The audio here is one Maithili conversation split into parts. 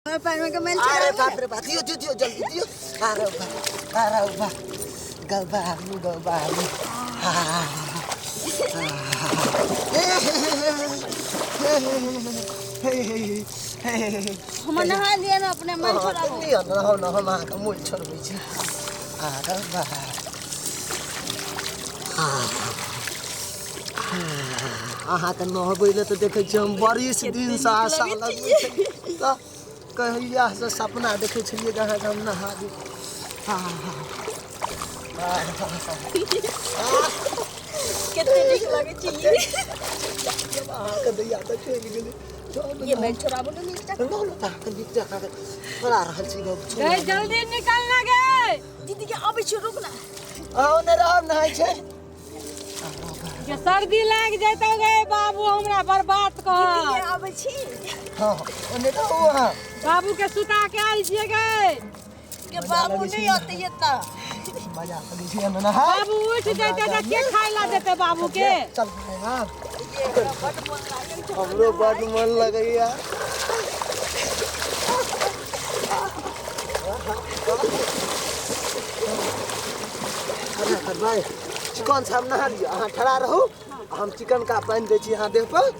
ओहि पानिमे के मैल अरे छोड़ाबू बाप रे बाप, दियो दियो दियो जल्दी दियो। अरे बा, अरे बा, गौ बाबू गौ बाबू। हमर नहा लिअ ने, अपने मैल छोड़ाबू। लिअ न, नहाउ न, हम अहाँके मोल छोड़बै छी। अरे बा, अहाँके नहबै लए तऽ देखै छी हम बरिस दिनसँ आशा लगबै छै, तऽ कहियासँ सपना देखै छलियै जे अहाँके हम नहा दी। कते नीक लगै छै ई। अहाँके दैया तऽ चलि गेलै। ये मैल छोड़ाबू ने नीक जकाँ। नहु ने तऽ अहाँके नीक जकाँ छोड़ा रहल छी गप। गै, जल्दी निकल ना गे। दीदी के अबै छी, रुक ना। आउ ने, रहब नहाइ छै। जे सर्दी लागि जैतौ गे बाबू, हमरा बर्बाद दीदी कर। के अबै छी। हँ, ओने रहू अहाँ। बाबू के सुता के आयल छियै गे। के बाबू नहीं आते एता। मजा लगै छै ने नहाय। बाबू उठि जैतै तऽ के खाय ला देतै बाबू के? चल भाई। हाँ। ये हमरा बड मोन लागल छै। हमरो बड मन लगैया। भाई, चिकन से हम नहा लिअ, अहाँ ठड़ा रहू, हम चिकन का पानि दै छी अहाँ देह पर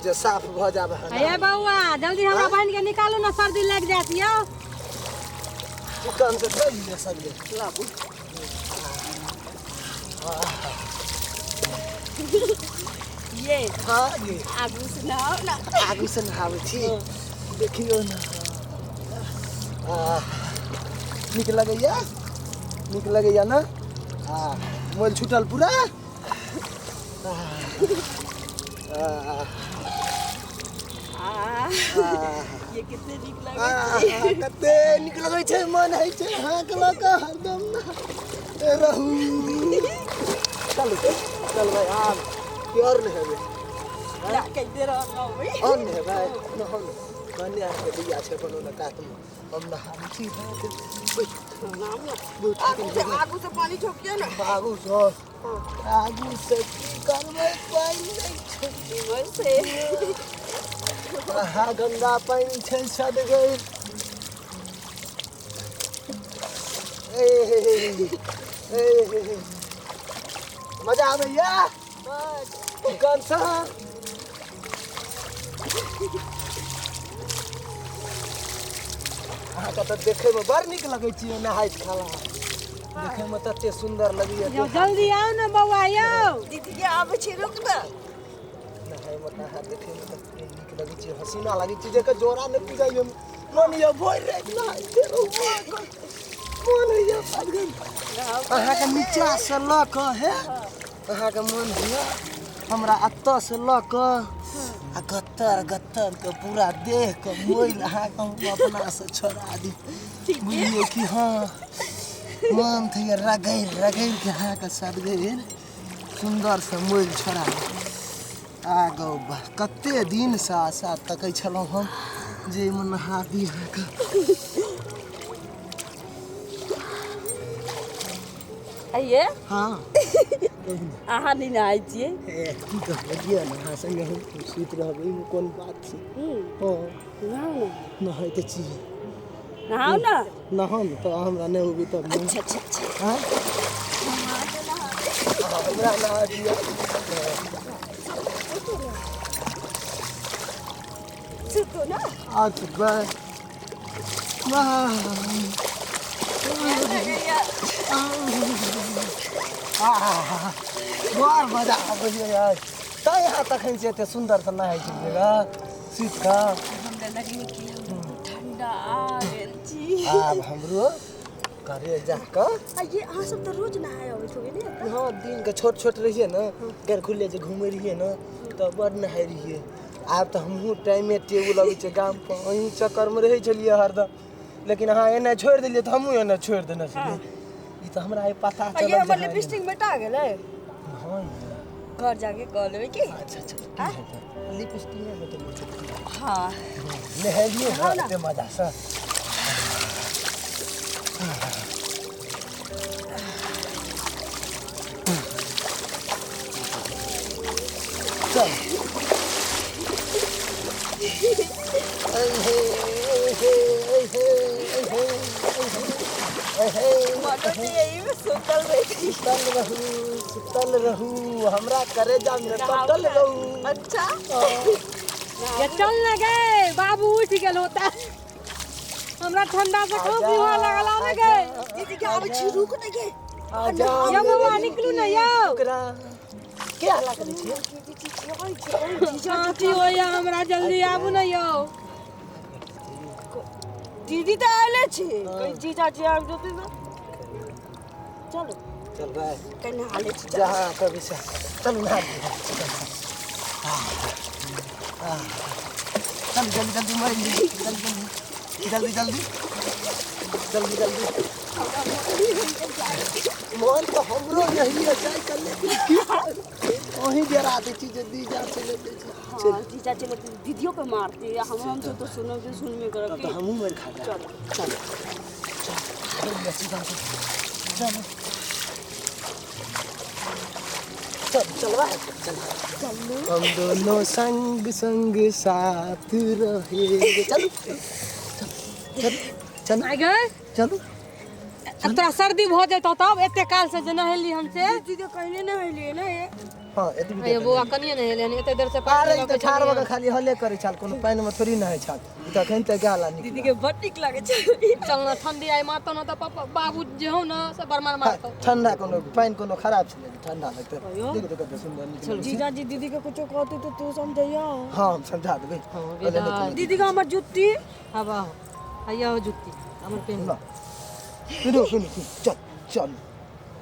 जे साफ भऽ जाब अहाँ। हे बौआ, जल्दी हमरा बहिन के निकालू ने, सर्दी लागि जायत यौ। चिकन से धोइ लिअ सगरे। ये। हाँ ये। आगू से नहाओ ना। आगू से नहाबै छी, देखियौ ने। आह, नीक लगैया, नीक लगैया ने? हाँ, मोल छूटल पूरा। आह, आ आह, ये कते नीक लगै आह, छै। कते नीक लगै छै, मन होइ छै अहाँके लऽ कऽ हरदम नहाते रहू। चलू चल भाइ, आब कि आओर नहेबै? ना, कहि देर और नहाबै। आओर नहेबै? नहाउ ने, भने अहाँके दैया छै बनौने कातमे, हम नहाबै छी अहाँके। बैठ। आगू से, आगू से पानी झोंकियो ना। आगू से? आगू से की करबै, पानि नहि छै। इमर से। आहा, गंदा पानि छै, सद गेल। ए हे हे हे हे हे, मजा आबैया। बड। चिकन सँ अहाँके तऽ देखैमे बड़ नीक लगै छी नहाइत खाला, देखैमे तते सुन्दर लगैया। यौ, जल्दी आउ ने बौआ यौ। दीदी के आबै छी, रुक ना। नहाइमे तऽ अहाँ देखैमे तऽ नीक लगै छी, हसीना लगै छी, जेकर जोड़ा नहि बुझाइए। मन यऽ भरि राति नहाइते रहू, मन होइए पागल। अहाँके नीचासँ लऽ कऽ हे, अहाँके मन होइए हमरा एतऽसँ लऽ कऽ आ गत्तर गत्तरके पूरा देहके मोइल अहाँके हम अपनासँ छोड़ा दी, बुझलियै कि? हँ, मन तऽ होइए रगड़ि रगड़ि के अहाँके सदगरि सुन्दरसँ मोइल छोड़ा दी। आ गौ बा, कते दिनसँ आशा तकै छलहुँ हम जे एहिमे नहा दी अहाँके। आइए। हाँ। अहाँ नहि नहाइ छियै? ए, की कहबै, दिअ ने, अहाँ संगे हम सुति रहबै, एहिमे कोन बात छै? हँ। नहाउ ने। नहाइ तऽ छी। नहाउ ने। नहाउ ने तऽ, हमरा नहि होबी तब ने। अच्छा अच्छा अच्छा। आँय? हमरा नहा दिअ। सुतू ना। अच्छा, बाय वाह। लगैया। आहा, बड़ मजा आबैए यार। तैँ अहाँ तखन से एते सुन्दरसँ नहाइ छलियै ग सुति कऽ। हमरा लगैया कि हम ठंडा आ गेल छी। आब हमरो घरे जा कऽ। आ ये, अहाँ सब तऽ रोज नहाय अबैत होबै ने एतऽ? हँ, दिनके छोट छोट रहियै ने, गैर खुले जे घूमै रहियै ने तऽ बड़ नहाइ रहियै। आब तऽ हमहूँ टाइमे टेबुल अबै छै गामपर, अहीं चक्करमे रहै छलियै हरदम, लेकिन अहाँ एना छोड़ि देलियै तऽ हमहूँ एना छोड़ि देने छलियै। ई तऽ हमरा आइ पता आ चलल ये जे हमर अहाँ लिपस्टिक मेटा गेलै। हँ। घर जाके कऽ लेबै की? अच्छा अच्छा, की हेतै, लिपस्टिक नहि मेटेलै छै? हँ। नहेलियै ने एते मजासँ। चल। अरे। हे हे हे हे हे। मटर जी यही में सुतल रही। सुतल रहू, सुतल रहू, हमरा करेजा में कटल रहू। अच्छा। ये चल न गए बाबू उठ गेल होता, हमरा ठंडा से खांसी हुआ लगल ना गए। दीदी के आबै छी, रुक न गे। आजा यौ बौआ निकलू न यौ। ओकरा के हल्ला करै छियै? खांसी होइया हमरा, जल्दी आबू न यौ। दीदी तऽ आयले छी, कहीं जीजा जी आबि जेतै ने। चलो। चल भाई। कहीं नहा लै छी। जा कभी से चल नहा लिअ। चल जल्दी जल्दी मर जल्दी जल्दी जल्दी जल्दी जल्दी जल्दी। मन तो हमरो यही है जाय कर, लेकिन की वही जरा दै छी जे जीजा से लेते छी। हाँ जीजा चले दीदियों पे मारती है, हम तो सुनो भी सुनबे करब। तब तो हमहूँ मारि खा जायब। चलो चलो। चल चल चलवा चल। हम दोनों संग संग साथ रहेंगे। चलो चल चल आइ गए। चलो। अब तोरा सर्दी भऽ जेतौ तब एते काल से जे नहेली हम से। दीदी कहने नहेलियै ने। हाँ एतबी। अयो बौआ कनिये नहेलियै हन, एते देर से अरे पानि ई तऽ ठाढ़ भऽ कऽ खाली हले करै छल, कोनो पानिमे थोड़ी नहाइ छल। ई तऽ एखन तऽ गेल दीदी के बड नीक लागै छै। चल न ठंडी आइ मारतौ न तऽ पापा बाबू जे हौ न से बड़ मार मारतौ। ठंडा कोनो पानि कोनो खराब छलै जे ठंडा लगतै? देखो तऽ कते सुन्दर नीक लगै छै। जीजाजी दीदी के कुछो कहते तो तू समझैया। हाँ हम समझा देबै। हाँ, ओहि लए नहि कोनो। दीदी के हमर जुत्ती। हब आहो हैया हो जुत्ती हमर पेन। ना सुनू सुनू सुनू, चल चल।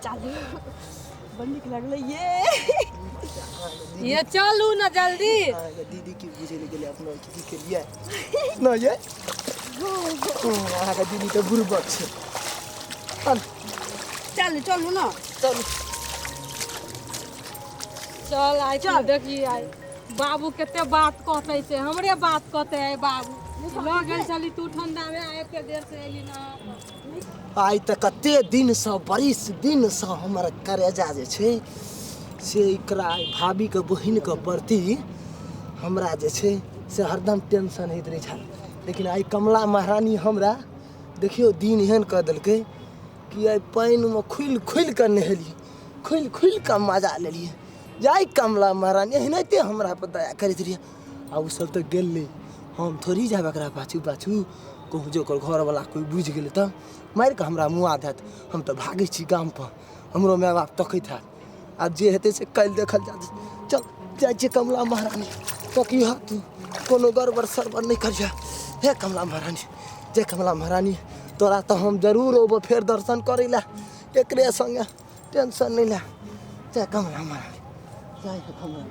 चालू बड़ नीक लागलै ये। ये चलू न जल्दी। अहाँके दीदी की बुझै लए गेलै अपना की केलियै न ये? अहाँके दीदी तऽ बुड़बक छै। चल। चल चलू न। चल। चल आइ चल देखी आइ बाबू कते बात कहतै से हमरे बात कहतै आइ बाबू। लऽ गेल छली तू ठंडा में, आइ एते देर से एली ना। आइ तऽ कते दिनसँ बरिस दिनसँ हमर करेजा जे छै से एकरा भाभीके बहिनके प्रति हमरा जे छै से हरदम टेंशन होइत रहै छल, लेकिन आइ कमला महारानी हमरा देखियौ दिन एहन कऽ देलकै कि आइ पानिमे खुलि खुलि कऽ नहेलियै, खुलि खुलि कऽ मजा लेलियै। जाय कमला महारानी एनाहिते हमरा पर दया करैत रहियै। आ ओसब तऽ गेलै, हम थोड़ी जायब एकरा पाछू पाछू, कहूँ जे ओकर घरवला कोइ बुझि गेलै तऽ मारि कऽ हमरा मुआ देत। हम तऽ भागै छी गामपर, हमरो माय बाप तकैत हैत। आब जे हेतै से काल्हि देखल जायत। चल जाइ छियै। कमला महारानी तकिह तू, कोनो गड़बड़ सड़बड़ नहि करिह। हे कमला महारानी, जय कमला महारानी, तोरा तऽ हम जरूर अयबो फेर दर्शन करै लए एकरे सङ्गे, टेंशन नहि ले। जय कमला महारानी, जय हे कमला।